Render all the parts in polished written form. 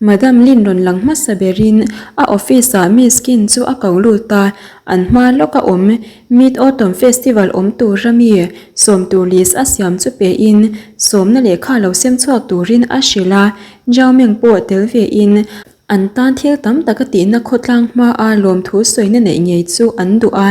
Madam Lin rawn lang hmasa berin a office ah Miss Kin chu a ko lut a, an hma lawk a awm Mid Autumn Festival awm tura mi sawm tur list a siam chu pe in sawmna lehkha lo sem chhuak turin a hrilh a, Zhao Meng pawh tel ve in an tan thil tam tak a tihna khawtlang hma a lawmthu sawina neih ngei chu an duh a.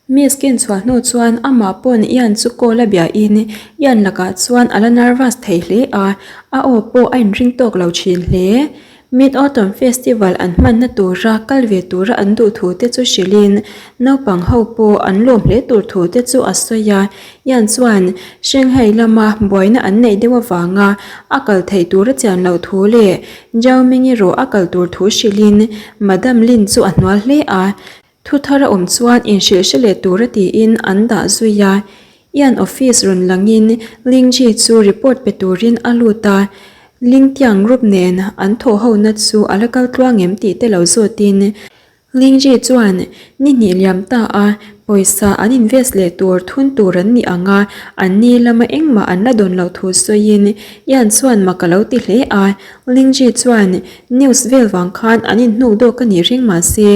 Miss Kin chhuah hnu chuan amah pawn Ian chu call a bia in Ian lakah chuan a la nervous thei hle a, a aw pawh a inring tawk lo thin hle. Mid-Autumn Festival an hmanna tura kal ve tura an duh thu te chu hrilhin naupang ho pawh an lawm hle tur thu te chu a sawi a. Ian chuan Shanghai lama buaina an neih deuh avanga a kal theih tura chian loh thu leh Zhao Ming erawh a kal tur thu hrilhin Madam Lin chu a hnual hle a. Thu thar a awm chuan inhrilh hre leh tura tiin an dah zui a. Ian office rawn langin Lingji chu report pe turin a lut a, Lingtiang group nen an thawh hona chu a la kal tluang em tih te lo zawtin Lingji chuan ni hnih liam ta a pawisa an invest leh tur thun tur an nih ang a, an ni lama engmah an la dawn loh thu sawiin Ian chuan mak a lo ti hle a. Lingji chuan news vel vang khan an inhnuk dawk a nih ring mah se,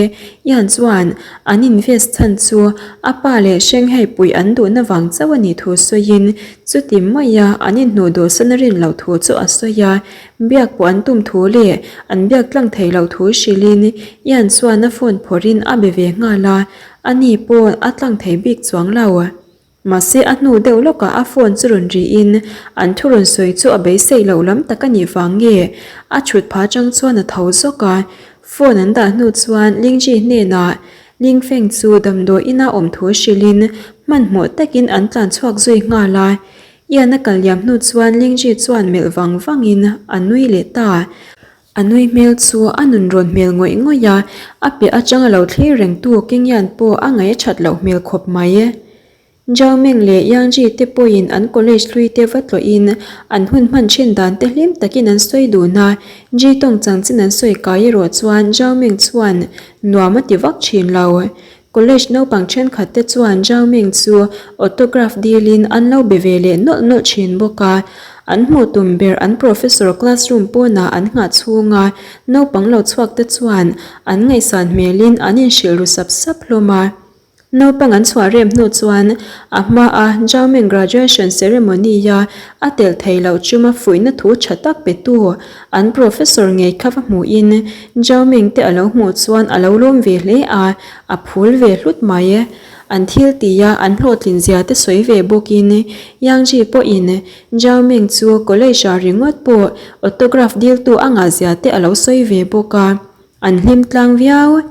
Ian chuan an invest chhan chu a pa leh Shanghai pui an duhna vang chauh a nih thu sawiin chuti maia an inhnuh dawhsan a rin loh thu chu a sawi a, biak pawh an tum thu leh an biak tlang thei loh thu hrilhin Ian chuan a phone phawrhin a be ve nghal a, ani pawh a tlang thei bik chuang lo. Mahse a hnu deuh lawkah a phone chu rawn riin an thu rawn sawi chu a beisei loh lam tak a nih vang nge a chhut pha chang chuan a tho zawk a. Phone an dah hnu chuan Lingji hnenah Ling Feng chu damdawi ina awm thu hrilhin hmanhmawh takin an tlan chhuak zui nghal a. Ian a kal liam hnu chuan Lingji chuan melh vang vangin a nui leh ta. A nui hmel chu a nun rawn hmel ngawih ngawih a, a piah atanga lo thlir rengtu Kingyan pawh a ngaih a that loh hmel khawp mai. Zhao Meng leh Yang Ji te pawhin an college hlui te va tlawhin an hun hman thin dan te hlim takin an sawi dun a, Ji tawng changchin an sawi kai erawh chuan Zhao Meng chuan nuam a ti vak thin lo. College naupang thenkhat te chuan Zhao Ming chu autograph dilin an lo be ve leh nawlh nawlh thin bawk a. An hmuh tum ber an professor classroom pawnah an nghah chhunga naupang lo chhuak te chuan an ngaihsan hmelin an inhrilh ru sap sap hlawm a. Naupang an chhuah rem hnu chuan a hmaa Zhao Ming graduation ceremony-a a telh theih loh chuma fuihna thu tha tak petu An professor ngei kha va hmuhin Zhao Ming te a lo hmuh chuan a lo lawm ve hle a, a phul ve hlut mai. An thil tia an hlawhtlin zia te sawi ve bawkin Yang Ji pawhin Zhao Ming chu college ah ringawt pawh autograph diltu a ngah zia te a lo sawi ve bawk a. An hlim tlang viau.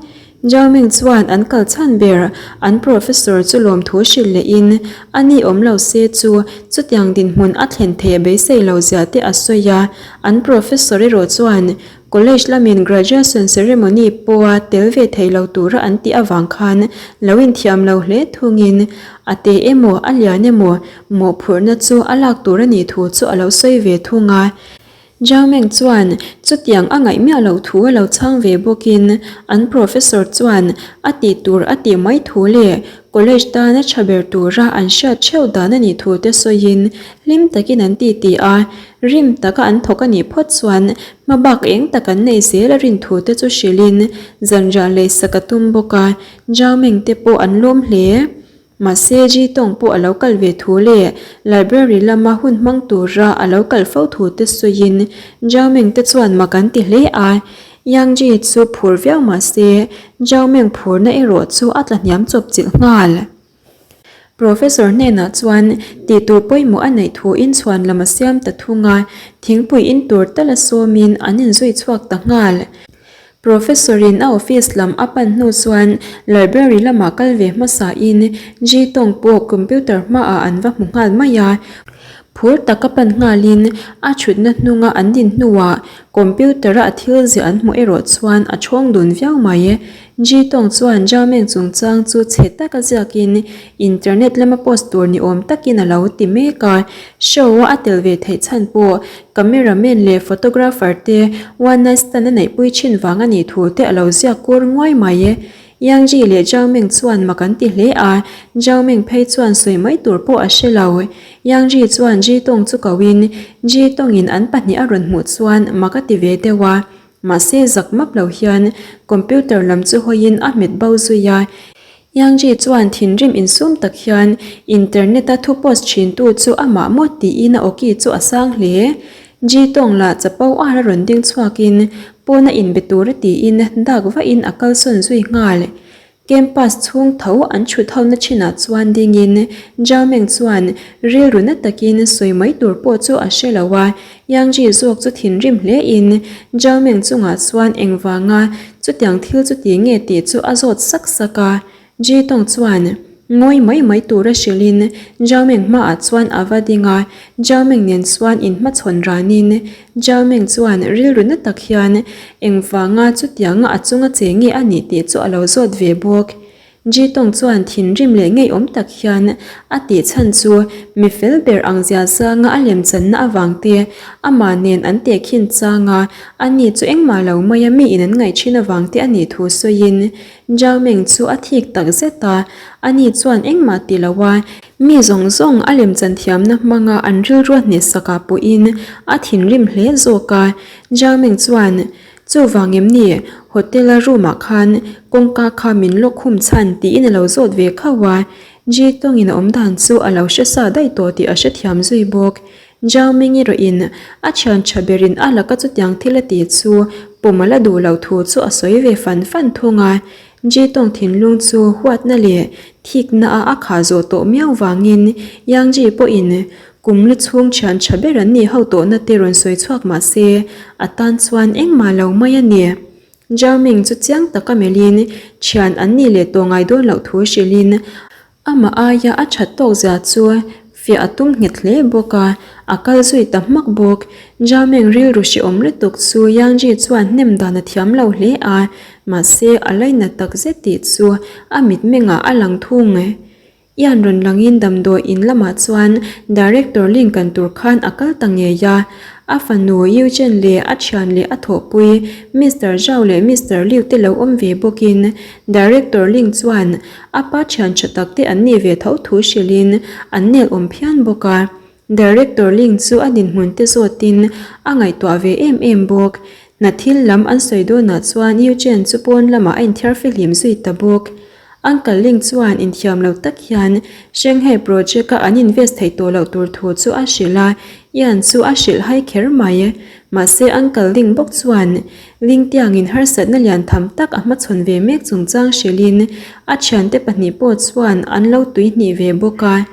Zhao Ming chuan an kal chhan ber an professor chu lawmthu hrilh lehin a ni awm lo se chu chutiang dinhmun a thlen theih a beisei lo zia te a sawi a. An professor erawh chuan college lamin graduation ceremony pawha tel ve thei lo tura an tih avang khan lo inthiam lo hle thungin a te emaw a lian emaw mawhphurhna chu a lak tur a nih thu chu a lo sawi ve thung a. Zhao Meng chuan chutiang a ngaih miah loh thu a lo chhang ve bawkin an professor chuan a tih tur a tih mai thu leh college tana tha ber tura an hriat theuh dan a nih thu te sawiin hlim takin an ti ti a, rim taka an thawk a nih phawt chuan hmabak eng tak an nei zel a rin thu te chu hrilhin zanriah leisak a tum bawk a, Zhao Meng te pawh an lawm hle. Mahse, Ji Tong pawh a lo kal ve thu leh library lama hun hmang tura a lo kal fo thu te sawiin Zhao Meng te chuan mak an ti hle a. Yang Ji chu phur viau mahse, Zhao Meng phurna erawh chu a tla hniam chawp chilh nghal. Professor hnenah chuan tihtur pawimawh a neih thu in chhuan lam a siam ta thung a, thingpui in tur tala sawmin an inzui chhuak ta nghal. Professor in a office lam a pan hnu chuan library lamah kal ve hmasa in Ji Tong pawh computer hmaah an va hmu nghal mai a. Phur taka pan nghalin a thutna hnunga an din hnuah computer a a thil ziah an hmuh erawh chuan a chhawng dun viau mai. Ji Tong chuan Zhao Meng chungchang chu chhe taka ziakin internet lama post tur ni awm takin a lo ti mek a. Show a a tel ve theih chhan pawh Camera man leh photographer te one night stand a neihpui thin vang a nih thu te a lo ziak kur nguai mai. Yang Ji leh Zhao Meng chuan mak an ti hle a, Zhao Meng phei chuan sawi mai tur pawh a hre lo. Yang Ji chuan Ji Tong chu ko in, Ji Tong in an pahnih a rawn hmuh chuan mak a ti ve deuh a. Mahse zak map lo hian computer lam chu hawiin a hmet bo zui a. Yangji chuan thinrim insum tak hian internet-a thu post thintu chu amah maw tiin a awki chu a sang hle. Ji tawng lah chapo ar a rawn ding chhuakin pawna inbe tura tiin dak vahin a kalsawn zui nghal. Campus chhung tho an chhut hona thinah chuan dingin Zhao Meng chuan rilru na takin sawi mai tur pawh chu a hre lo a, Yangji zawk chu thinrim hlein Zhao Meng chungah chuan engvanga chutiang thil chu ti nge tih chu a zawt sak sak a. Ji Tong chuan ngawi mai mai tura hrilhin Zhao Meng hmaah chuan a va ding a, Zhao Meng nen chuan inhmachhawn ranin Zhao Meng chuan rilru na tak hian engvanga chutianga a chunga che nge a nih tih chu a lo zawt ve bawk. Ji Tong chuan thinrim leh ngeiawm tak hian a tih chhan chu mi fel ber ang zia zanga a lemchanna avang te, amah nen an tehkhin changa ani chu engmah lo maia mi in an ngaih thin avang te a nih thu sawiin Zhao Meng chu a thik tak zet a, ani chuan engmah ti lo a, Mi zawng zawng a lemchan thiamna hmanga an rilrua hnehsakah pawhin a thinrim hle zawk a. Zhao Meng chuan, Chuvang em ni, hotel-a room-ah khan kawngka kha min lawk khum chhan tiin a lo zawt ve khauh a. Ji Tongin a awm dan chu a lo hre sa daih tawh tih a hrethiam zui bawk. Zhao Meng erawhin a thian tha berin a laka chutiang thil a tih chu pawm a la duh loh thu chu a sawi ve fan fan thung a. Ji tawng thinlung chu huatna leh thikna a a khah zawh tawh miau vangin Yang Ji pawhin kum lu chhung thian tha ber an nih ho tawhna te rawn sawi chhuak mah se a tan chuan engmah lo mai a ni. Zhao Ming chu chiang taka melhin thian an nih leh tawh ngai dawn loh thu hrilhin Amah aia a that tawk zia chu fiah a tum nghet hle bawk a, a kal zui ta hmak bawk. Jameng rilru hrehawm lutuk chu Yangji chuan hnem dan a thiam lo hle a, mahse a lainat tak zet tih chu a mitmengah a lang thung. Ian rawn langin damdawi in lamah chuan Director link kan tur khan a kal ta ngei a, A fanu Eugene leh a thian leh a thawhpui Mister Zhao leh Mister Liu te lo awm ve bawkin Director Ling chuan a pa thian tha tak te an nih ve tho thu hrilhin an nel awm phian bawk a. Director Ling chu a dinhmun te zawtin a ngaihtuah ve em em bawk. Hna thil lam an sawi dawnah chuan Eugene chu pawn lamah a inthiar fihlim zui ta bawk. Uncle Ling chuan inthiam lo tak hian Shanghai project-a an invest theih tawh loh tur thu chu a hrilh a, Ian chu a hrilh hai kher mai. Mahse Uncle Ling bawk chuan Ling tiangin harsatna lian tham tak a hmachhawn ve mek chungchang hrilhin a thiante pahnih pawh chuan an lo tuihnih ve bawk a.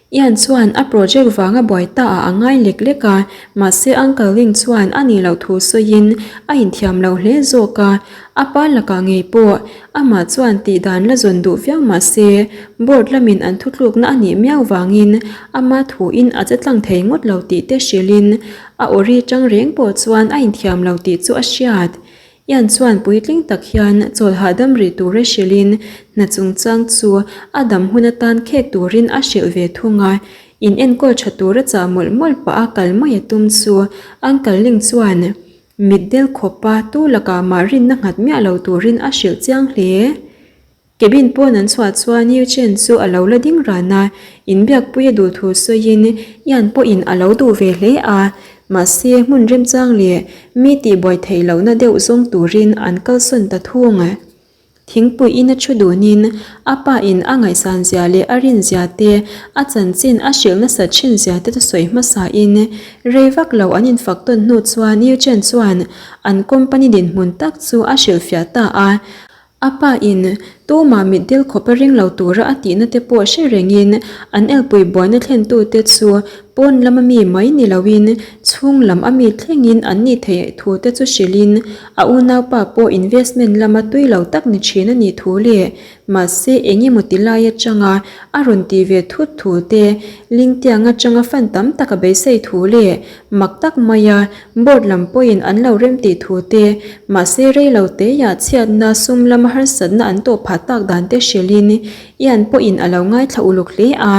Ian chuan a project vanga buai ta ah a ngai lek lek a, mahse Uncle Ling chuan a nih loh thu sawiin a inthiam lo hle zawk a, a pa lakah ngei pawh amah chuan tih dan la zawn duh viau mahse board lamin an thutlukna a nih miau vangin ama thuin a che tlang thei ngawt lo tih te hrilhin a awri tang reng pawh chuan a inthiam lo tih chu a hriat. Ian chuan puitling tak hian chawl hahdam rih tura hrilhin hna chungchang chu a dam hun atan khek turin a hrilh ve thung a. In enkawl tha tura chah mawlh mawlh pah a kal mai a tum chu Uncle Ling chuan mitdel khawpa tu lakah mah rinna nghat miah lo turin a hrilh chiang hle. Cabin pawn an chhuah chuan Yu Chen chu a lo la ding ran a, inbiakpui a duh thu sawiin Ian pawhin a lo duh ve hle a, mahse hmun remchang leh mi tihbuai theih lohna deuh zawng turin an kalsawn ta thung. Thingpui in a thu dunin a pa in a ngaihsan zia leh a rin zia te, a chanchin a hrilh nasat thin zia te chu sawi hmasa in rei vak lo an infak tawn hnu chuan Yu Chen chuan an company dinhmun tak chu a hrilhfiah ta a. A pa in tumah mitdil khawp a ring lo tura a tihna te pawh hre rengin an elpui buaina thlentute chu pawn lama mi mai ni loin chhung lam a mi thlengin an nih theih thu te chu hrilhin a unaupa pawh investment lama tui lo tak ni thin a nih thu leh mahse eng emaw ti lai atanga a rawn ti ve thut thu te Lingtiang atanga fan tam tak a beisei thu leh mak tak maia Board lam pawhin an lo rem tih thu te, mahse rei lo teiah chhiatna sum lama harsatna an tawh phah tak dan te hrilhin Ian pawhin a lo ngaithla uluk hle a.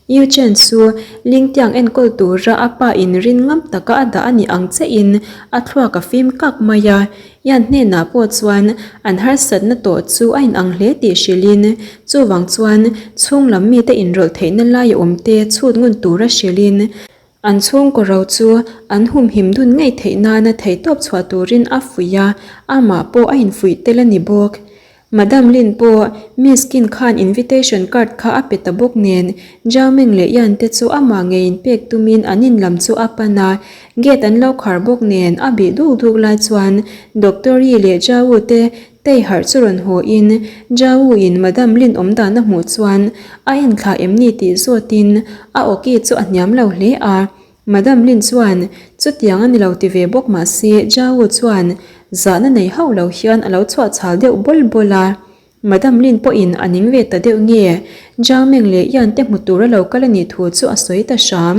Yu Chen chu Lingtiang enkawl tura a pa in rin ngam taka a dah a nih ang chiahin a thluak a fim kak mai a. Ian hnenah pawh chuan an harsatna tawh chu a inang hle tih hrilhin chuvang chuan chhung lam mite inrawlh theihna lai a awm te chhut ngun tura hrilhin. An chhungkaw ro chu an humhim dun ngei theih nana theihtawp chhuah turin a fuih a, amah pawh a infuih tel a ni bawk. Madam Lin pawh Miss Kin khan invitation card kha a pe ta bawk nen, Zhao Meng leh Yan te chu amah ngeiin pek tumin an in lam chu a pan a, gate an lo khar bawk nen a bih duk duk lai chuan Doctor Yi leh Zhao Wu te Tei harh chu rawn haw in Zhao in Madam Lin awm dan a hmuh chuan a enthla em ni tih zawt in a awki chu a hniam lo hle a. Madam Lin chuan chutiang a ni lo ti ve bawk mah se Zhao chuan zahna nei hauh lo hian a lo chhuah chhal deuh bawl bawl a. Madam Lin pawhin a ning ve ta deuh nge Zhao Meng leh Yan te hmu tur a lo kal a nih thu chu a sawi ta hram.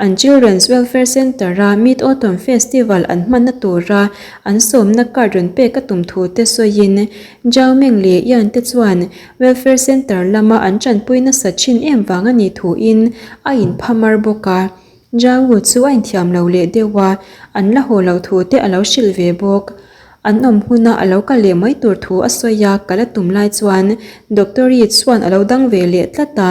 An Children's Welfare Centre-a Mid-Autumn Festival an hmanna tura an sawmna card rawn pek a tum thu te sawiin Zhao Meng leh Yan te chuan Welfare Centre lama an tanpui nasa thin em vang a nih thuin a inphamar bawk a. Zhao Wu chu a inthiam lo leh deuh a, an la haw loh thu te a lo hrilh ve bawk. An awm huna a lo kal leh mai tur thu a sawi a, kal a tum lai chuan Doctor Yi chuan a lo dang ve leh tlat a,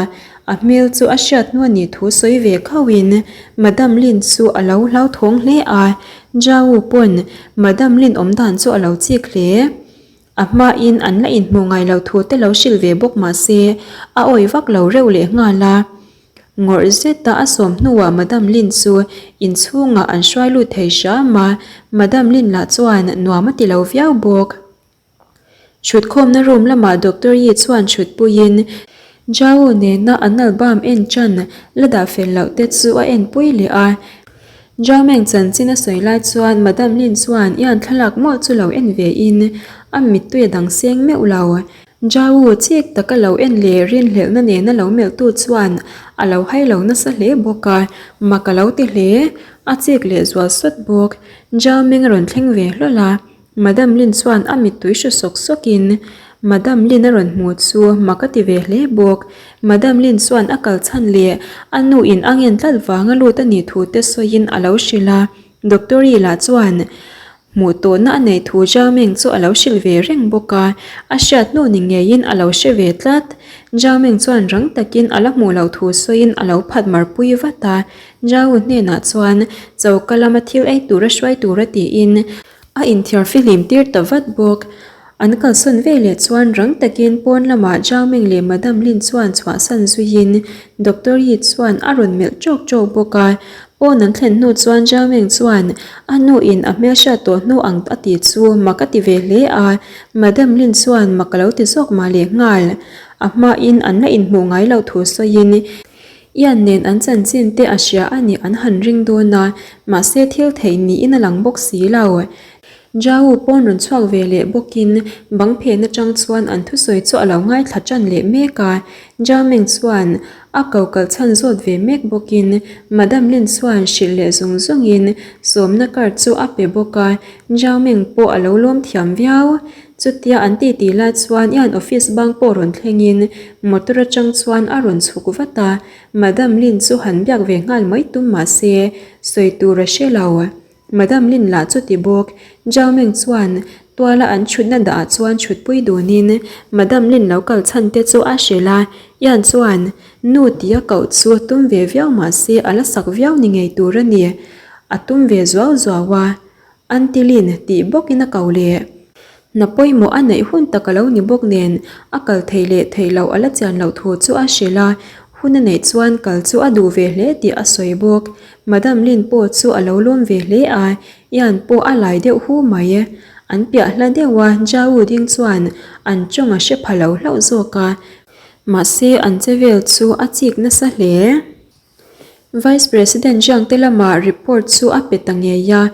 a hmel chu a hriat hnu a nih thu sawi ve khauhin Madam Lin chu a lo hlauthawng hle a, Zhao pawn Madam Lin awm dan chu a lo chik hle. A hmain an la inhmuh ngai lo thu te lo hrilh ve bawk mah se a awih vak lo reuh leh nghal a. Ngawrh zeta a sawm hnuah Madam Lin chu inchhungah an hruai lut thei hram a, Madam Lin lah chuan nuam a ti lo viau bawk. Thutkhawmna room lamah Doctor Yi chuan thutpuiin Zhao nena an album en tan la dah fel loh te chu a enpui leh a. Zhao Meng chanchin a sawi lai chuan Madam Lin chuan Ian thlalak mawlh chu lo en ve in a mittui a dang seng meuh lo. Zhao chik taka lo en leh rinhlelhna nena lo melhtu chuan a lo hai lo nasa hle bawk a, mak a lo ti hle. A chik leh zual sawt bawk. Zhao Meng a rawn thleng ve hlawl a. Madam Lin chuan a mittui hru sawk sawkin Madam Lin a rawn hmu chu mak a ti ve hle bawk. Madam Lin chuan a kal chhan leh a nu in a ngen tlat vanga lut a nih thu te sawiin a lo hrilh a. Doctor Yi lah chuan hmuh tawhna a neih thu Zhao Meng chu a lo hrilh ve reng bawk a, a hriat hnu ni ngeiin a lo hre ve tlat. Zhao Meng chuan rang takin a la hmuh loh thu sawiin a lo phat marpui vat a. Zhao hnenah chuan choka lama thil ei tura hruai tura tiin A inthiar fihlim tir ta vat bawk. An kalsawn ve leh chuan rang takin pawn lamah Zhao Meng leh Madam Lin chuan chhuahsan zuiin Doctor Yi chuan a rawn melh ṭawk ṭawk bawk a. Pawn an thlen hnu chuan Zhao Meng chuan a nuin a hmelhriat tawh hnu ang a tih chu mak a ti ve hle a, Madam Lin chuan mak a lo ti zawk mah leh nghal. A hmain an la inhmuh ngai loh thu sawiin Ian nen an chanchin te a hria a nih an han ring dawn a, mahse thil theih niin a lang bawk si lo. Zhao pawn rawn chhuak ve leh bawkin bang phen atang chuan an thusawi chu a lo ngaithla tan leh mek a. Zhao Meng chuan a ko kal chhan zawt ve mek bawkin Madam Lin chuan hrilh leh zung zungin sawmna card chu a pe bawk a, Zhao Meng pawh a lo lawm thiam viau. Chutia an titi lai chuan Ian office bang pawh rawn thlengin motor atang chuan a rawn chhuk vat a, Madam Lin chu han biak ve nghal mai tum mah se sawi tur a hre lo. Madam Lin lah chu ti bawk, Zhao Meng chuan tuala an chhutna dah ah chuan chhutpui dunin Madam Lin lo kal chhan te chu a hrilh a, Ian chuan nu tia koh chu tum ve viau mah se a la sak viau ni ngei tur a ni, a tum ve zuau zuau a. Antilin tih bawkin a ko leh. Hna pawimawh a neih hun tak a lo ni bawk nen a kal theih leh theih loh a la chian loh thu chu a hrilh a, hun a neih chuan kal chu a duh ve hle tih a sawi bawk. Madam Lin pawh chu a lo lawm ve hle a, Ian pawh a lai deuh hu mai. An piah hla deuh a, Zhao ding chuan an tawng a hre pha lo hlauh zawk a, mahse an che vel chu a chik nasa hle. Vice President Jiang te lamah report chu a pe ta ngei a,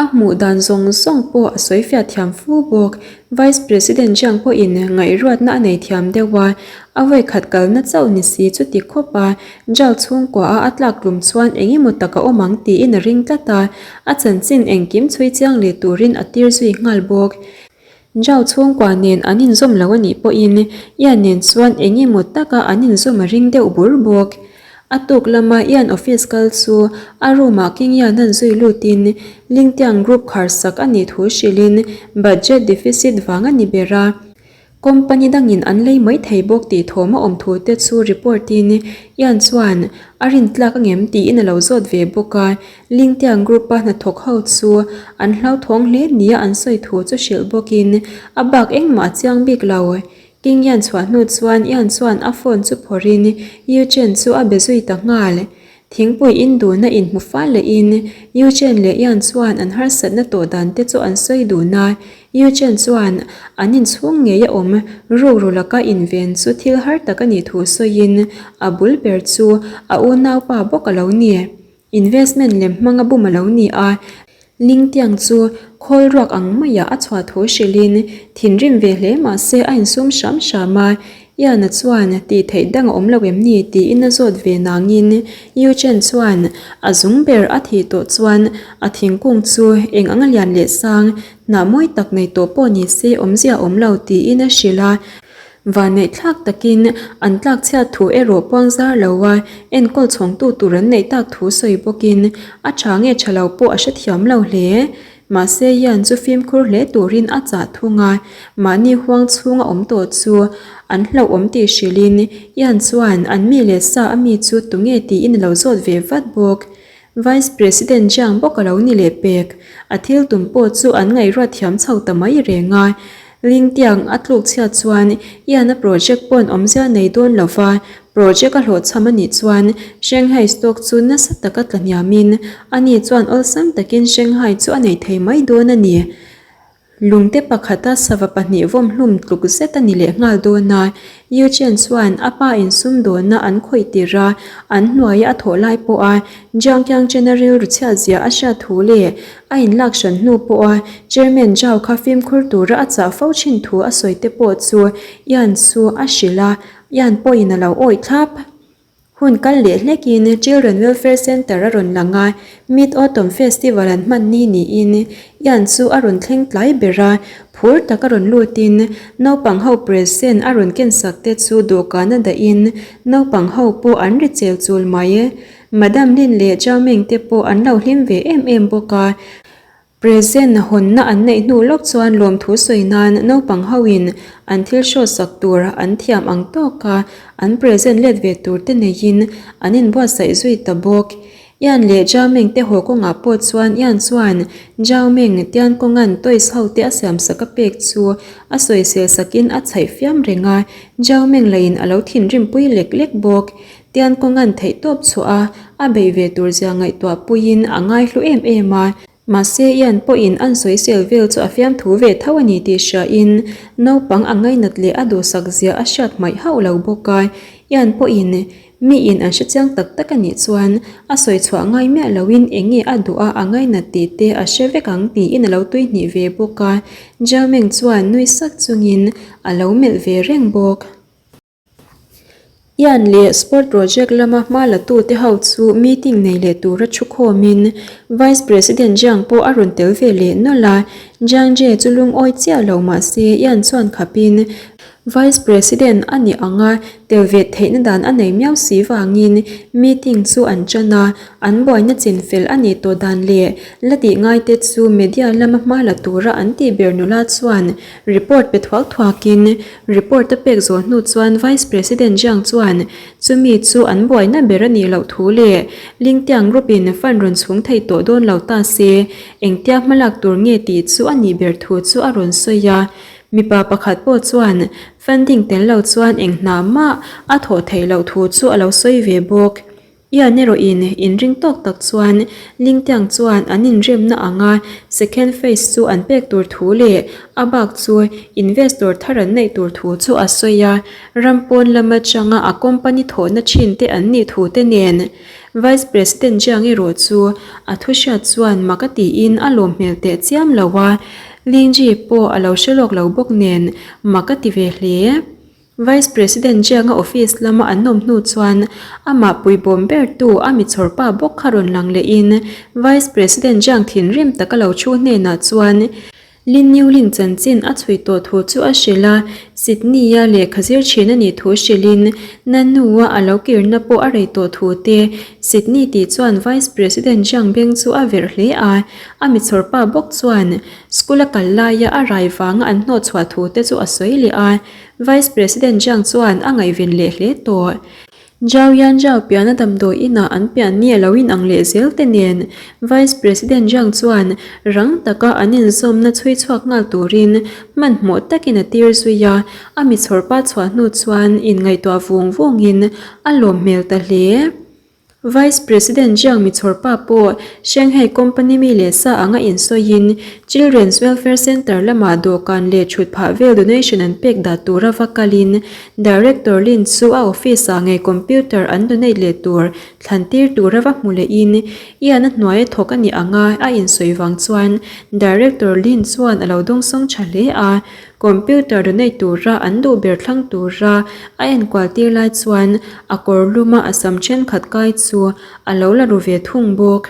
a hmuh dan zawng zawng pawh a sawi fiah thiam fu bawk. Vice President Jiang pawhin ngaihruatna a nei thiam deuh a, a vawikhat kalna chauh ni si chuti khawp a, Zhao chhungkua a a tlak tlum chuan eng emaw tak a awm ang tiin a ring tlat a, a chanchin engkim chhui chiang leh turin a tir zui nghal bawk. Zhao chhungkua nen an inzawm lo a nih pawhin Ian nen chuan eng emaw taka an inzawm a ring deuh bur bawk. A tuk lama Ian office kal chu a room ah King Ian an zui lutin Lingtiang group khar sak a nih thu hrilhin budget deficit vang a ni ber a. Company dangin an lei mai thei bawk tih thawm a awm thu te chu report in Ian chuan a rintlak angem tiin a lo zawt ve bawk a. Lingtiang group a hnathawk ho chu an hlauthawng hle nia an sawi thu chu hrilh bawkin a bak engmah a chiang bik lo. King Ian chhuah hnu chuan Ian chuan a phone chu phawrhin Yu Chen chu a be zui ta nghal. Thingpui in duna inhmu fal lehin Yu Chen leh Ian chuan an harsatna tawh dan te chu an sawi dun a. Yu Chen chuan an inchhung ngei a awm rukru laka inven chu thil har tak a nih thu sawiin a bul ber chu a unaupa bawk a lo ni. Investment lem hmanga bum a lo ni a, Lingtiang chu khawl ruak ang maiah a chhuah thu hrilhin thinrim ve hle mah se a insum hram hram a, Iana chuan tih theih dang a awm lo em ni tiin a zawt ve nangin Yu Chen chuan a zung ber a thih tawh chuan a thingkung chu eng anga lian leh sang hnah mawi tak nei tawh pawh ni se awmzia a awm lo tiin a hrilh a. Vanneih thlak takin an tlak chhiat thu erawh puang zar lo a, enkawl chhawngtu tur an neih tak thu sawi bawkin a tha nge tha lo pawh a hrethiam lo hle. Mahse Ian chu fimkhur hle turin a chah thung a, mahni huang chhunga awm tawh chu an hlauhawm tih hrilhin Ian chuan an mi leh sa a mi chu tunge tiin a lo zawt ve vat bawk. Vice President Jiang bawk a lo ni leh pek. A thil tum pawh chu an ngaihruat thiam chho ta mai reng a. Lingtiang a tluk chhiat chuan Ian-a project pawn awmzia nei dawn lo va, project a hlawhchham a nih chuan Shanghai stock chu nasa taka tla hniamin ani chuan awlsam takin Shanghai chu a nei thei mai dawn a ni. Lungte pakhata sava pahnih vawm hlum tluk zet a ni leh nghal dawn a, Yu Chen chuan a pa in sumdawnna an khawih tir a, an hnuaia a thawh lai pawha Jiang Qiang Chen-a rilru chhiat zia a hriat thu leh a inlak hran hnu pawha Chairman Zhao kha fimkhur tura a chah fo thin thu a sawi te pawh chu Yan chu a hrilh a, Yan pawhin a lo awih thlap. Hun kal leh hlekin Children Welfare Centre a rawn lang a, Mid Autumn Festival an hman ni niin Ian chu a rawn thleng tlai ber a, phur tak a rawn lutin naupang ho present a rawn ken sak te chu dawhkan a dahin naupang ho pawh an ri chel chul mai. Madam Lin leh Zhao Meng te pawh an lo hlim ve em em bawk a. Present hawnna an neih hnu lawk chuan lawmthu sawi nan naupang hoin an thil hrawt sak tur an thiam ang tawka an present let ve tur te neiin an inbuatsaih zui ta bawk. Ian leh Zhao Meng te haw kawngah pawh chuan Ian chuan Zhao Meng Tian kawngan toys ho te a siam sak a pek chu a sawisel sakin a chhaih fiam reng a, Zhao Meng lahin a lo thinrimpui lek lek bawk. Tian kawngan theihtawp chhuah a a beih ve tur zia ngaihtuah puiin a ngaihlu em em a. Mahse Ian pawhin an sawisel vel chu a fiamthu ve tho a ni tih hriain naupang a ngainat leh a duhsak zia a hriat hmaih hauh lo bawk a. Ian pawhin miin an hrechiang tak tak a nih chuan a sawi chhuah ngai miah loin eng nge a duh a a ngainat tih te a hre vek ang tiin a lo tuihnih ve bawk a. Jiameng chuan nui sak chungin a lo melh ve reng bawk. Ian leh Sport Project lama hma la tute ho chu meeting nei leh tura thu khawmin Vice President Jiang pawh a rawn tel ve leh nawlh a, Jiang Jie chu lungawi chiah lo mah se Ian chuan khapin Vice President a nih anga tel ve theihna dan a nei miau si vangin meeting chu an tan a, an buaina chin fel a nih tawh dan leh la tih ngaite chu media lama hma la tura an tih ber nula chuan report pe thuak thuakin Report a pek zawh hnu chuan Vice President Jiang chuan chumi chu an buaina ber a nih loh thu leh Lingtiang Group in fund rawn chhung thei tawh dawn lo ta se engtia hmalak tur nge tih chu a nih ber thu chu a rawn sawi a. Mipa pakhat pawh chuan funding tel lo chuan eng hna mah a thawh theih loh thu chu a lo sawi ve bawk. Ian erawhin inring tawk tak chuan Lingtiang chuan an inremna anga second phase chu an pek tur thu leh a bak chu investor thar an neih tur thu chu a sawi a, ram pawn lam atanga a company thawhna thin te an nih thu te nen. Vice President Jiang erawh chu a thu hriat chuan mak a tiin a lawm hmel teh chiam lo a, Lingji pawh a lo hre lawk lo bawk nen mak a ti ve hle. Vice President Jiang-a office lama an awm hnu chuan amah puibawm bertu a mi chhawrpa bawk kha rawn lang lehin Vice President Jiang thinrim taka lo thu hnenah chuan. Lin Newlin chanchin a chhui tawh thu chu a hrilh a, Sydney-a lehkha zir thin a nih thu hrilhin Nanu-a a lo kirna pawh a rei tawh thu te Sydney tih chuan Vice President Jiang Beng chu a verh hle a, a michhawrpa bawk chuan school a kal laia a rai vanga an hnawhchhuah thu te chu a sawi leh a, Vice President Jiang chuan a ngaihven leh hle tawh. Zhao Yan Zhao piana damdawi inah an pian ni a lo inang leh zel te nen Vice President Zhang chuan rang taka an inzawmna chhui chhuak nghal turin hmanhmawh takin a tir zui a, a mi chhawrpa chhuah hnu chuan inngaihtuah vung vungin a lawm hmel ta hle. Vice President Jiang Michhawrpa pawh Shanghai Company mi leh sa anga insawiin Children's Welfare Centre lamah dawhkan leh thut phah vel donation an pek dah tura va kalin Director Lin chu a office-ah ngei computer an donate leh tur thlan tir tura va hmu lehin Ian a hnuaia thawk a nih anga a insawi vang chuan Director Lin chuan a lo dawngsawng tha hle a. Computer donate tura an duh ber thlang tura a enkual tir lai chuan a kawr luma a sam thenkhat kai chu a lo la ru ve thung bawk.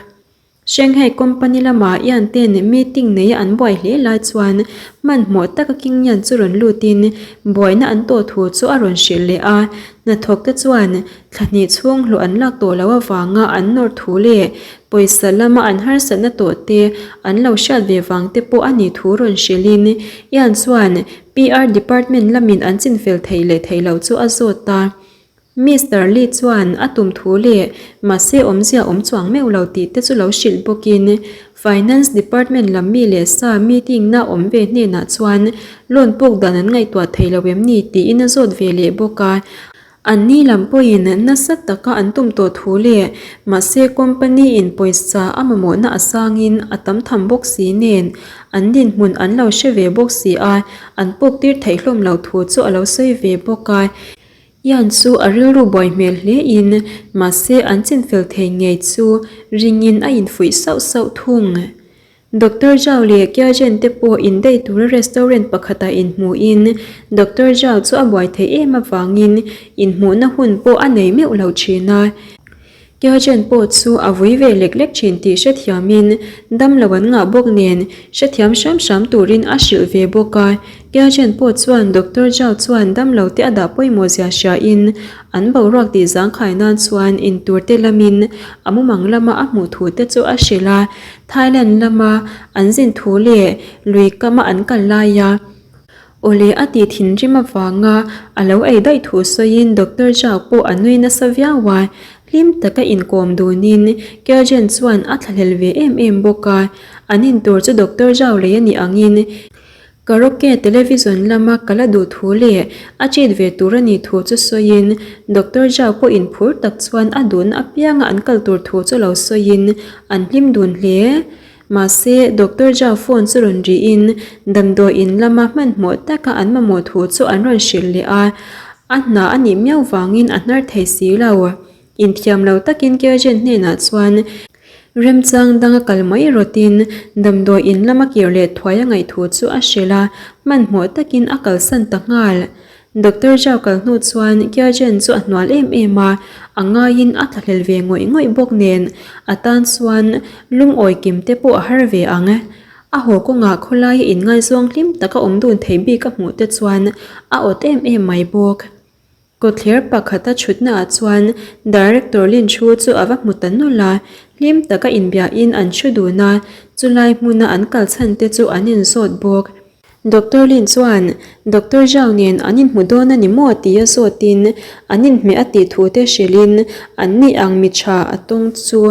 Shanghai company lama Ian ten meeting neia an buai hle lai chuan hmanhmawh taka King Yan chu rawn lutin buaina an tawh thu chu a rawn hrilh leh a, hnathawk te chuan Thla hnih chhung hlawh an lak tawh loh avanga an nawr thu leh pawisa lama an harsatna tawh te an lo hriat ve vang te pawh a nih thu rawn hrilhin Ian chuan PR department lamin an chinfel theih leh theih loh chu a zawt a. Mister Lee chuan a tum thu leh mahse awmzia awm chuang meuh lo tih te chu lo hrilh bawkin Finance department lam mi leh sa meeting na awm ve hnenah chuan loan puk dan an ngaihtuah thei lo em ni tiin a zawt ve leh bawk a. Anni lam pawhin nasa taka an tum tawh thu leh mahse company in pawisa a mamawhna a sangin a tam tham bawk si nen an dinhmun an lo hre ve bawk si a, an puk tir theih hlawm lo thu chu a lo sawi ve bawk a. Ian chu a rilru buai hmel hle in mahse an chinfel thei ngei chu ringin a infuih sauh sauh thung. Doctor Zhao leh Kia Zhen te pawh indaih tura restaurant pakhatah inhmuhin Doctor Zhao chu a buai theih em avangin inhmuhna hun pawh a nei meuh lo thin a. Kia Zhen pawh chu a vui ve lek lek thin tih hrethiamin dam lo an ngah bawk nen hrethiam hram hram turin a hrilh ve bawk a. Kia Zhen pawh chuan Doctor Zhao chuan dam lo te a dah pawimawh zia hriain an boruak tih zangkhai nan chuan intur te lamin a mumang lama a hmuh thu te chu a hrilh a. Thailand lama an zin thu leh lui kama an kal laia awle a tih thinrim avanga a lo ei daih thu sawiin Doctor Zhao pawh a nui nasa viau a, hlim taka inkawm dunin Kelgen chuan a thlahlel ve em em bawk a, an intur chu Doctor Zhao lei a nih angin Karaoke television lama kal a duh thu leh a cheat ve tur a nih thu chu sawiin Doctor Zhao pawh inphur tak chuan a duhna apianga an kal tur thu chu lo sawiin an hlim dun hle. Mahse, Doctor Zhao phone chu rawn rihin damdawi in lama hmanhmawh taka an mamawh thu chu an rawn hrilh leh a, a hna a nih miau vangin a hnar thei si lo. Inthiam lo takin Kyogen hnenah chuan Remchang danga kal mai rawtin damdawi in lama kir leh thuai a ngaih thu chu a hrilh a, hmanhmawh takin a kalsan ta nghal. Doctor Zhao kal hnu chuan Kyogen chu a hnual em em a, a ngaiin a thlahlel ve ngawih ngawih bawk nen a tan chuan lungawi kim te pawh a har ve ang. A haw kawngah khawlaia inngaizawng hlim taka awm dun thei bik a hmuh te chuan a awt em em mai bawk. Kawtthler pakhata chhutnaah chuan Director Lin Chu chu a va hmu ta nawlh a, hlim taka inbiahin an thu dun a, chulai hmuna an kal chhan te chu an inzawt bawk. Doctor Lin chuan Doctor Zhao nen an inhmu dawn a ni maw tia zawtin an inhmeh a tih thu te hrilhin an ni ang mi tha a tawng chu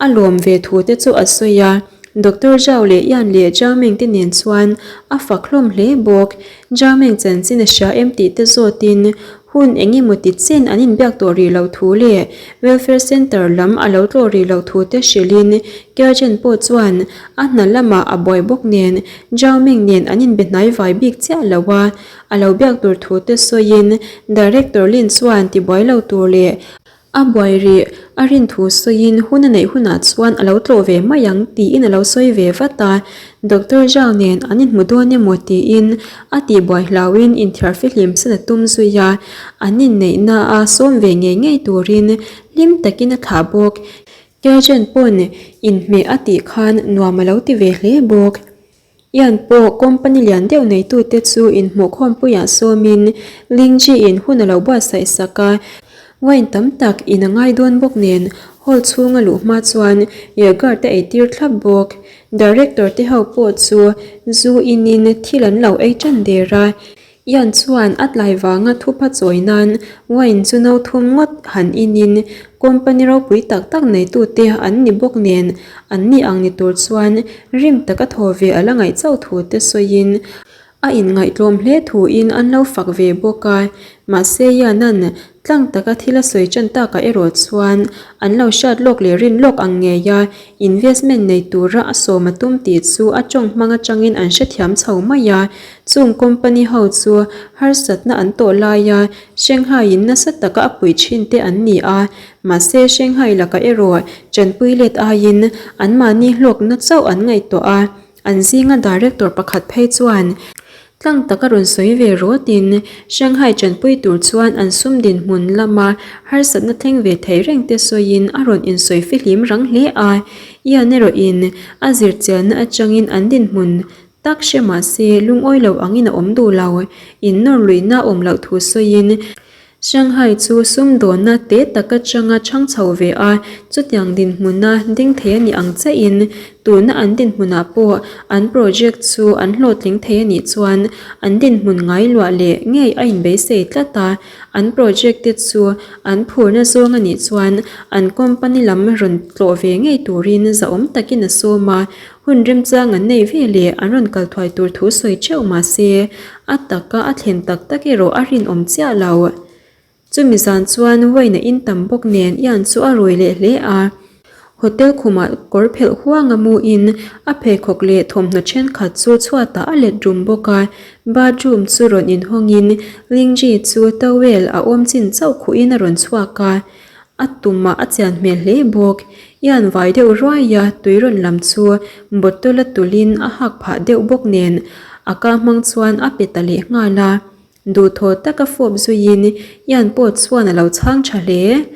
a lawm ve thu te chu a sawi a. Doctor Zhao leh Yan leh Zhao Meng te nen chuan a fak hlawm hle bawk. Zhao Meng chanchin a hria em tih te zawtin hun eng emaw ti chen an inbiak tawh rih loh thu leh Welfare Centre lam a lo tlawh rih loh thu te hrilhin Kia Chen pawh chuan a hna lamah a buai bawk nen Zhao Meng nen an inbe hnai vai bik chiah lo a, a lo biak tur thu te sawiin Director Lin chuan tibuai lo tur leh A buai rih, a rin thu sawiin hun a neih hunah chuan a lo tlawh ve mai ang tiin a lo sawi ve vat a, Doctor Zhao nen an inhmu dawn emaw tiin a tihbuai hlauhin inthiar fihlim san a tum zui a, an inneihna a sawm ve ngei ngei turin hlim takin a thlah bawk. Kyajen pawn inhmeh a tih khan nuam a lo ti ve hle bawk. Ian pawh company lian deuh neitute chu inhmuhkhawmpuiah sawmin Lingji-in hun a lo buatsaih sak a, wine tam tak in a ngai dawn bawk nen hall chhunga luh hma chuan yogurt a eitir thlap bawk. Director te ho pawh chu zu inin thil an lo ei tan der a, Ian chuan a tlai vanga thupha chawi nan wine chu no thum ngawt han inin company ropui tak tak neitute an ni bawk nen an ni ang ni tur chuan rim taka thaw ve a la ngaih chauh thu te sawiin a inngaihtlawm hle thuin an lo fak ve bawk a. Mahse Ian-a'n tlang taka thil a sawi tan takah erawh chuan an lo hriat lawk leh rin lawk ang ngei a, Investment nei tura a sawm a tum tih chu a tawng hmang atangin an hrethiam chho mai a, chung company ho chu harsatna an tawh laia Shanghai in nasa taka a puih thin te an ni a, mahse Shanghai lakah erawh tanpui let aiin anmahni hlawkna chauh an ngaihtuah a, an zinga director pakhat phei chuan Tlang taka rawn sawi ve rawtin Shanghai tanpui tur chuan an sum dinhmun lama harsatna thleng ve thei reng te sawiin a rawn insawi fihlim rang hle a. Ian erawhin a zirchianna atangin an dinhmun tak hre mah se lungawi lo angin a awm duh lo. Innawr luihna awm loh thu sawiin Shanghai chu sumdawnna te tak atanga chhang chho ve a, chutiang dinhmuna ding thei a nih ang chiahin tuna an dinhmunah pawh an project chu an hlawhtling thei a nih chuan an dinhmun ngai luah leh ngei a inbeisei tlat a, an project te chu an phurna zawng a nih chuan an company lam rawn tlawh ve ngei turin zahawm takin a sawm a, Hun remchang an nei ve leh an rawn kal thuai tur thu sawi theuh mah se, a taka a thlen tak tak erawh a rinawm chiah lo. Chumi zan chuan wine a in tam bawk nen Ian chu a rui leh hle a. Hotel khumah kawr phelh huanga mu in a pheikhawk leh thawmhnaw thenkhat chu chhuatah a let rum bawk a. Bathroom chu rawn inhawngin Lingji chu towel a awm chin chauh khuhin a rawn chhuak a. A tumah a chian hmel hle bawk. Ian vai deuh ruai a, tui rawn lam chu bottle a tulhin a hak phah deuh bawk nen a ka hmang chuan a pe ta leh nghal a. Duhthaw taka fawp zuiin Ian pawh chuan a lo chhang tha hle.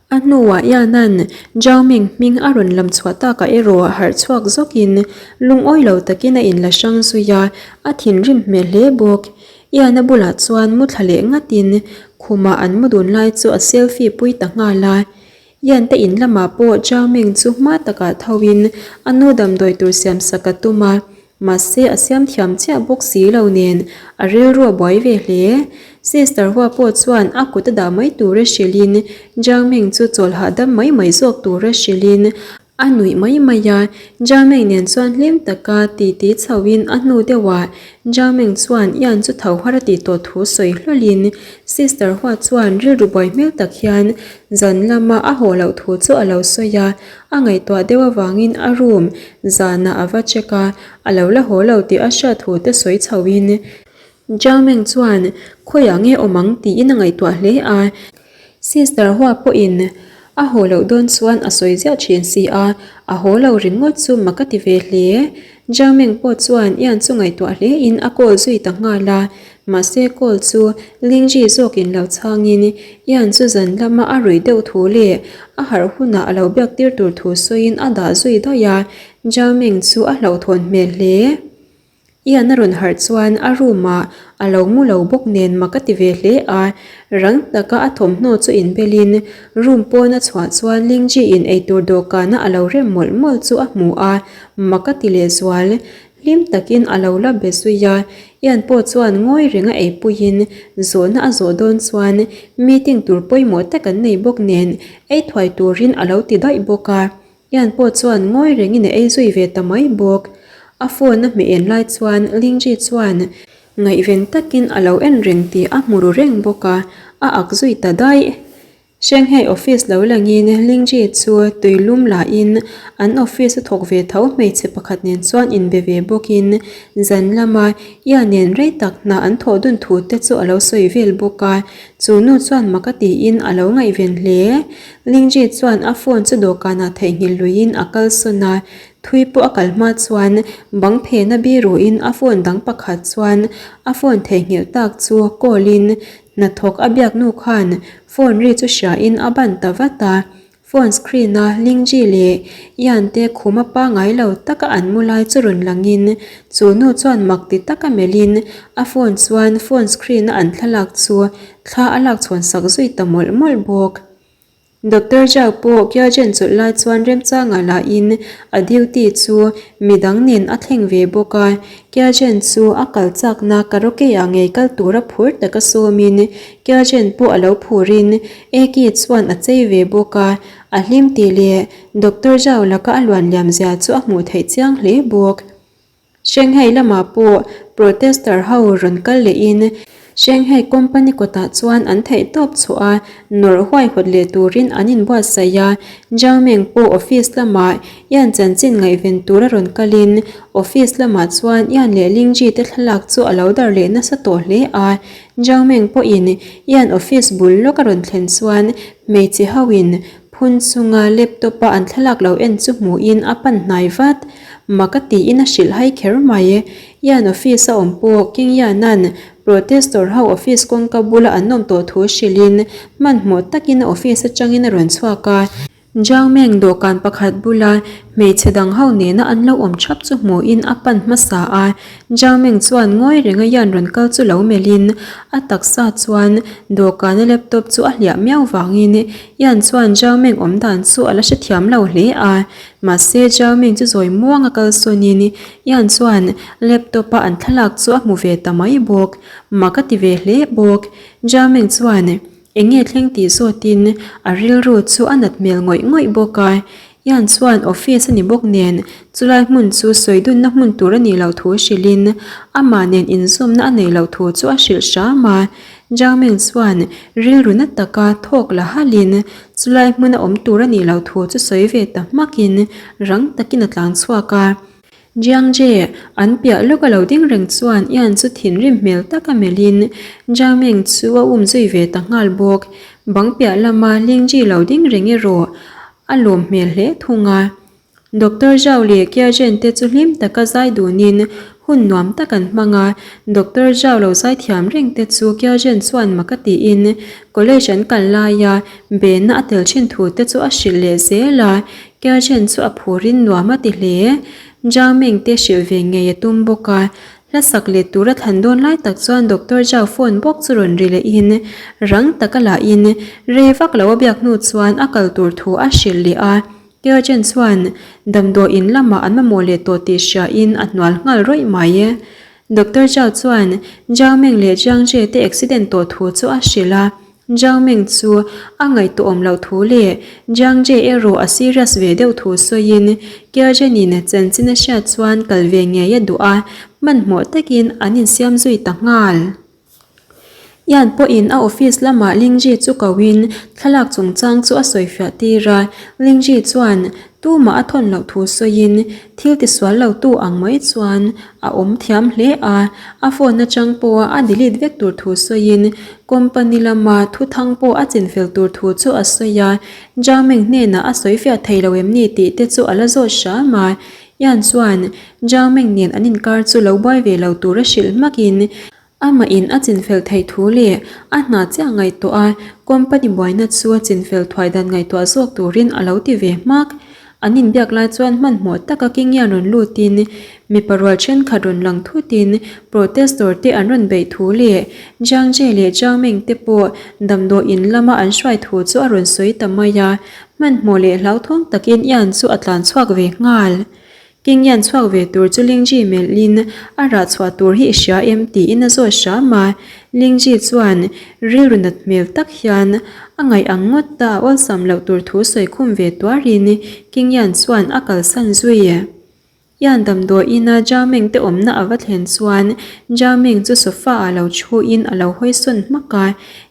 A hnuah Iana'n Zhao Ming hming a rawn lam chhuah takah erawh harh chhuak zawkin lungawi lo takin a inla hrang zui a, a thinrim hmel hle bawk. Iana bulah chuan mu thla leh ngatin khumah an mu dun lai chu a selfie pui ta nghal a. Ian te in lamah pawh Zhao Ming chu hma takah thoin a nu damdawi tur siam sak a tum a, mahse a siam thiam chiah bawk si lo nen a rilru a buai ve hle. Sister Hua pawh chuan a kut a dah mai tura hrilhin Zhao Ming chu chawl hahdam mai mai zawk tura hrilhin A nuih mai mai a, Jameng nen chuan hlim taka titi chhoin a hnu deuhah Jameng chuan Ian chu tho har a tih tawh thu sawi hlawlhin Sister Hua chuan rilru buai hmel tak hian zan lama a haw loh thu chu a lo sawi a, a ngaihtuah deuh avangin a room zanah a va check a, a lo la haw lo tih a hriat thu te sawi chhoin Jameng chuan khawiah nge awm ang tiin a ngaihtuah hle a. Sister Hua pawhin a haw loh dawn chuan a sawi ziah thin si a, a haw lo ringawt chu mak a ti ve hle. Zhang Meng pawh chuan Ian chu ngaihtuah hlein a call zui ta nghal a, mahse call chu Lingji zawkin lo chhangin Ian chu zan lama a ruih deuh thu leh a harh hunah a lo biak tir tur thu sawiin a dah zui daih a, Zhang Meng chu a hlauhthawn hmel hle. Ian a rawn harh chuan a room ah a lo mu lo bawk nen mak a ti ve hle a, rang taka a thawmhnaw chu inbelin room pawn a chhuah chuan Lingji in eitur dawhkana a lo rem mawlh mawlh chu a hmu a, mak a ti lehzual. Hlim takin a lo la be zui a, Ian pawh chuan ngawi renga eipuiin zawhna a zawh dawn chuan meeting tur pawimawh tak an nei bawk nen ei thuai turin a lo ti daih bawk a. Ian pawh chuan ngawi rengin a ei zui ve ta mai bawk. A phone a hmeh en lai chuan Lingji chuan ngaihven takin a lo en reng tih a hmu ru reng bawk a, a ak zui ta daih. Shanghai office lo langin Lingji chu tui lum lahin an office a thawk ve tho hmeichhe pakhat nen chuan inbe ve bawkin zan lama Ian nen rei tak hna an thawh dun thu te chu a lo sawi vel bawk a, chu nu chuan mak a tiin a lo ngaihven hle. Lingji chuan a phone chu dawhkanah theihnghilh luiin a kalsawn a, thui pawh a kal hma chuan bang phena biruin a phone dang pakhat chuan a phone theihnghilh tak chu call in hnathawk a biak nu khan phone ri chu hriain a ban ta vat a. Phone screen a Lingji leh Ian te khuma pangai lo taka an mu lai chu rawn langin chu nu chuan mak ti taka melhin a phone chuan phone screen a an thlalak chu thla a lak chhawn sak zui ta mawlh mawlh bawk. Doctor Zhao pawh Kyajen chawlh lai chuan remchanga lahin a duty chu midang nen a thleng ve bawk a, Kyajen chu a kal chakna karaoke ah ngei kal tura phur taka sawmin Kyajen pawh a lo phurin Eki chuan a chei ve bawk a, a hlim tih leh Doctor Zhao laka a luan liam zia chu a hmuh theih chiang hle bawk. Shanghai lamah pawh protester ho rawn kal lehin Shanghai company kawtah chuan an theih tawp chhuah a, nawrh huaihawt leh turin an inbuatsaih a. Zhang Meng pawh office lamah Yan chanchin ngaihven tura rawn kalin office lamah chuan Yan leh Lingji te thlalak chu a lo dar leh nasa tawh hle a. Zhang Meng pawhin Yan office bul lawk a rawn thlen chuan hmeichhe hoin Phun chunga laptop-a an thlalak lo en chu hmuhin a pan hnai vat. Mak a tiin a hrilh hai kher mai. Ian office a awm pawh King Ian-a'n protestor ho office kawngka bula an awm tawh thu hrilhin hmanhmawh takin a office atangin a rawn chhuak a. Zhang Meng dawhkan pakhat bula hmeichhe dang ho nena an lo awm thap chu hmuhin a pan hmasa a. Zhang Meng chuan ngawi renga Ian rawn kal chu lo melhin a taksa chuan dawhkana laptop chu a hliah miau vangin Ian chuan Zhao Meng awm dan chu a la hrethiam lo hle a, mahse Zhao Meng chu zawi muang a kal sawnin Ian chuan laptop a an thlalak chu a hmu ve ta mai bawk. Mak a ti ve hle bawk. Zhao Meng chuan eng nge thleng tih zawtin a rilru chu a nat hmel ngawih ngawih bawk a. Ian chuan office a ni bawk nen chulai hmun chu sawi dunna hmun tur a nih loh thu hrilhin amah nen inzawmna a neih loh thu chu a hrilh hram a. Zhang Meng chuan rilru na taka thawk la halhin chulai hmuna awm tur a nih loh thu chu sawi ve ta hmakin rang takin a tlang chhuak a. Jiang Jie, an piah lawk a lo ding reng chuan Ian chu thinrim hmel taka melhin Zhang Meng chu a um zui ve ta nghal bawk. Bang piah lama Ling Ji lo ding reng erawh a lawm hmel hle thung a. Doctor Zhao leh Kia Zhen te chu hlim taka zai dunin hun nuam tak an hmang a, Doctor Zhao lo zai thiam reng te chu Kia Zhen chuan mak a tiin college an kal laia bena a tel thin thu te chu a hrilh leh zel a, Kia Zhen chu a phurin nuam a ti hle. Zhao Meng te hrilh ve ngei a tum bawk a, Hla sak let tura thlan dawn lai tak chuan Doctor Zhao phone bawk chu rawn ri lehin rang taka lahin rei vak lo a biak hnu chuan a kal tur thu a hrilh leh a. Teogen chuan damdawi in lamah an mamawh leh tawh tih hriain a hnual nghal rawih mai. Doctor Zhao chuan Zhao Meng leh Jiang Jie te accident tawh thu chu a hrilh a. Zhao Meng chu a ngaihtuahawm loh thu leh Jiang Jie erawh a serious ve deuh thu sawiin Keogen-in chanchin a hriat chuan kal ve ngei a duh a, hmanhmawh takin an insiam zui ta nghal. Ian pawhin a office lamah Lingji chu koin thlalak chungchang chu a sawifiah tir a, Lingji chuan tumah a thawn loh thu sawiin thil tisual lo tu ang mai chuan a awm thiam hle a, a phone atang pawha a delete vek tur thu sawiin company lama thuthang pawh a chinfel tur thu chu a sawi a, Zhang Meng hnenah a sawifiah thei lo em ni tih te chu a la zawt hram a, Ian chuan Zhang Meng nen an inkar chu lo buai ve lo tur a hrilh hmakin Amah in a chinfel theih thu leh a hna chiah ngaihtuah a, company buaina chu a chinfel thuai dan ngaihtuah zawk turin a lo ti ve hmak. An inbiak lai chuan hmanhmawh taka Kingian rawn lutin mipa rual thenkhat rawn lang thutin protestor te an rawn beih thu leh Jiang Jie leh Jiang Meng te pawh damdawi in lama an hruai thu chu a rawn sawi ta mai a, hmanhmawh leh hlauthawng takin Ian chu a tlan chhuak ve nghal. Kingyan chhuak ve tur chu Lingji melhin a rah chhuah tur hi i hria em tiin a zawt hram a. Lingji chuan rilru nat hmel tak hian a ngaih ang ngawt ta a awlsam loh tur thu sawi khum ve tuarin Kingyan chuan a kalsan zui. Yan damdawiina Zhao Meng te awmna a va thlen chuan Zhao Meng chu sofa ah lo thuin a lo hawi sawn hmak a.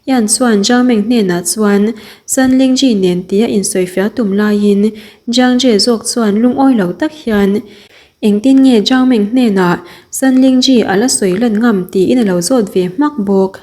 Yan chuan Zhao Meng hnenah chuan San Lingji nen tia insawifiah tum laiin Jiang Jie zawk chuan lungawi lo tak hian, Engtin nge Zhang Meng hnenah San Lingji a la sawi lan ngam tiin a lo zawt ve hmak bawk.